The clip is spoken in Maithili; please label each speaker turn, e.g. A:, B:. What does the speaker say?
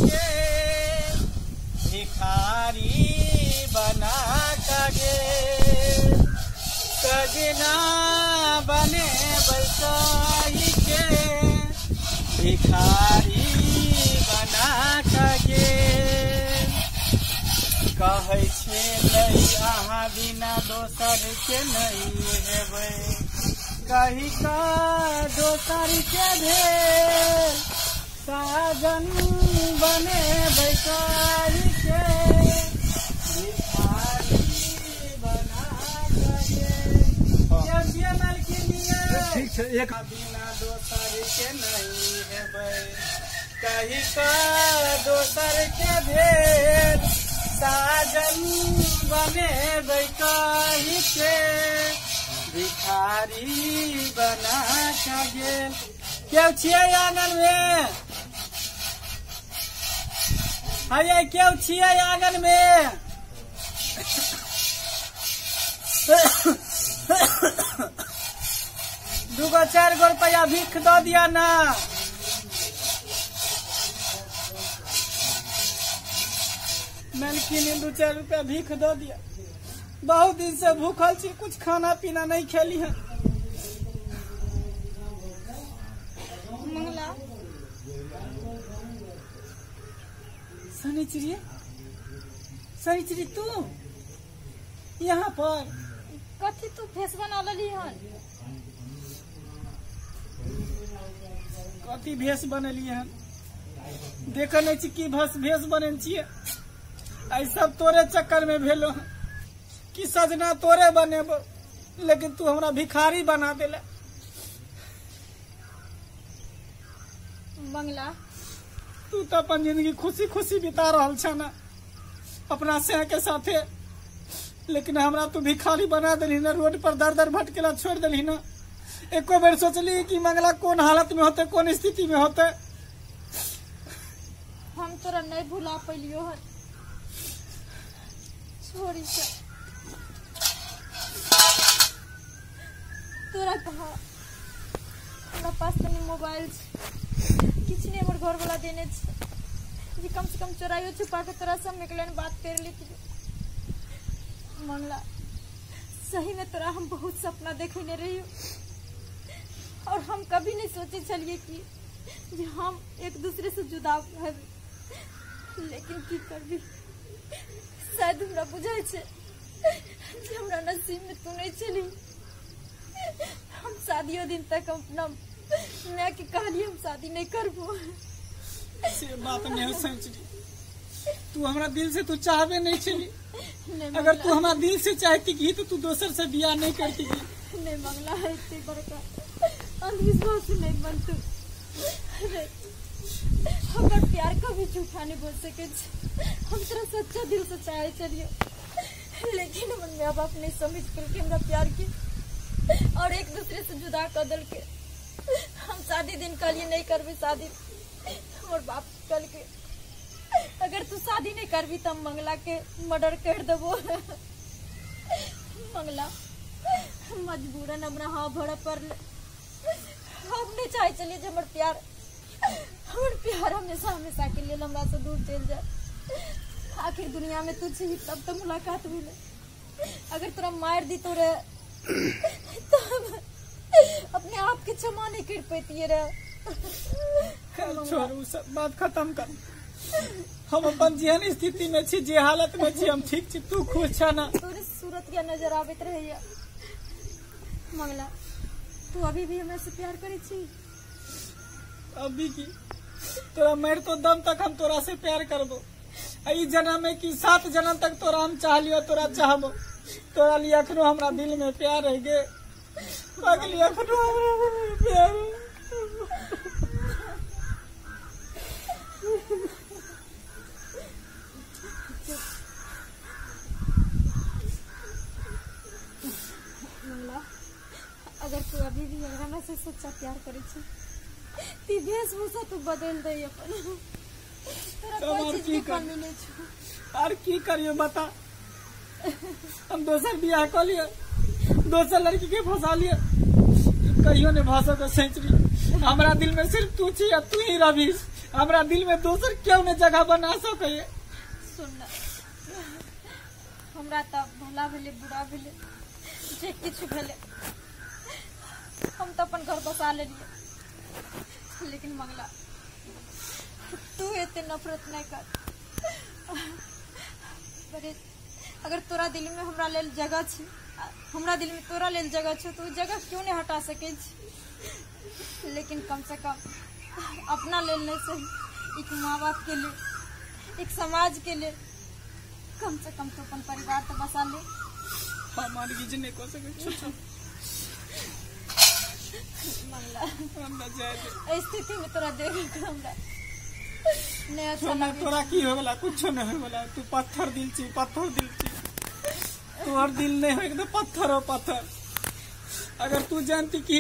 A: के भिखारी बना के गेल। सजना बनेबै कहि के भिखारी बना के गेल। कहै छलै अहाँ बिना दोसर के नहि हेबै, कहि कऽ दोसर के भेल। साजन बनेबै कहि के भिखारी बना के गेल।
B: ठीक छै, एक
A: बिना दोसर के नहीं हेबै, कहि कऽ दोसर के भेल। साजन बनेबै कहि के भिखारी बना के गेल। केओ छियै आंगन में? हये केओ छियै आंगन में? 2 4 गो रुपया भीख दऽ दिया ना। मालकिन 2 4 रुपया भीख दऽ दिया, बहुत दिन से भूखल छी, कुछ खाना पीना नहीं खेली है।
C: मंगला
A: शनिचरी, शनिचरी तू यहाँ पर
C: कथी तू भेष बना लेली हन?
A: कथी भेष बनेलियै हन? देख नहीं छी की भेष बनेने छियै। ऐ सब तोरे चक्कर में भेलो कि सजना तोरे बनेबो, लेकिन तू हमरा भिखारी बना देले।
C: मंगला
A: तू तो अपन जिंदगी खुशी खुशी बिता रहल छ ना अपना सह के साथे, लेकिन हमरा तू भिखारी बना देली ना, रोड पर दर दर भटकेला छोड़ देली ना। एको बेर सोचली कि मंगला कौन हालत में होते, कौन स्थिति में होते?
C: हम तोरा नहीं भुला पैलियो हन, छोड़ी से तोरा कहा हमरा पास तनी मोबाइल किछ नहीं, हमर घर वाला देने जे कम से कम चोराइयो छुपा के तोरा से हम एक बात कर ली। मंगला सही में तोरा हम बहुत सपना देखने रहियो, और हम कभी नहीं सोचे चलिए कि जे हम एक दूसरे से जुदा है, लेकिन की करबी, शायद हमरा बुझाइ छै जे हमरा नसीब में तू नहीं चली। हम शादियों दिन तक अपना माय के कहलिए हम शादी नहीं करबो।
A: से बात नहीं समझली, तू हमरा दिल से तू चाहबे नहीं छली। अगर तू हमरा दिल से चाहती की तो तू दोसर से बियाह नहीं करती की।
C: नहीं मंगला है इतने बड़का अंधविश्वास नहीं बनतू। हमर प्यार कभी झूठा नहीं बोल सके, हम तेरा सच्चा दिल से चाहे चलिए, लेकिन हमर माँ बाप नहीं समझ करके हमरा प्यार के और एक दूसरे से जुदा कर दल के। हम शादी दिन कहलिए नहीं करबे शादी, हमर बाप कल के अगर तू शादी नहीं करबी तो हम मंगला के मर्डर कर देबो। मंगला मजबूरन हमरा हाँ भरा पड़ल। हम नहीं चाहे चलिए जे हमर प्यार हमेशा हमेशा के लिए हमरा से दूर चल जाए। आखिर दुनिया में तू छी तब तो मुलाकात मिले, अगर तोरा मार दी तो रे तो अपने आप के क्षमा नहीं कर पैती रे।
A: छोड़ सब बात खत्म कर, हम अपन जेहन स्थिति में छी, जे हालत में छी हम ठीक छी, तू खुश छ ना?
C: तोरे सूरत के नजर आबैत रहैया। मंगला तू अभी भी हमरा से प्यार करै छी?
A: अभी की तोरा मर तो दम तक हम तोरा से प्यार करबो, ई जन्म में कि 7 जन्म तक तोरा हम चाहलियो, तोरा चाहबो, तोरा लिए अखनो हमरा दिल में प्यार रह गे। पगली अखनो हमरा दिल में प्यार।
C: मंगला अगर तू अभी भी हमरा से सच्चा प्यार करै छी ती वेशभूषा तू बदल दे अपन, तोरा कोई चीज के कमी नहीं छौ।
A: और की करियो बता, हम दोसर बियाह क लियो, दोसर लड़की के फंसा लियो, कहियो ने भाषा के सेंचुरी। हमरा दिल में सिर्फ तू छी आ तू ही रही। हमरा दिल में दोसर क्यों ने जगह बना सके।
C: सुन ना, हमरा तऽ भला भेलै बुरा भेलै जे किछु भेलै हम तऽ अपन घर बसा लेलियै, लेकिन मंगला तू एते नफरत नहीं कर। अरे अगर तोरा दिल में हमरा लेल जगह छी, हमरा दिल में तोरा लेल जगह छौ, तो जगह क्यों नहीं हटा सकै छी? लेकिन कम से कम अपना लेल नहीं सही, एक माँ बाप के लिए, एक समाज के लिए, कम से कम तो अपन परिवार तो बसा ले।
A: हम हरगिज नहीं कर सकै छी
C: मंगला,
A: हमरा जाय दे।
C: स्थिति में तोरा देख के हमरा नहीं अच्छा लगे।
A: तोरा की होय वाला? कुछो नहीं होय वाला। तू पत्थर दिल छी, पत्थर दिल छी, तोहर दिल नहीं होय तो पत्थर हो पत्थर। अगर तू जानती कि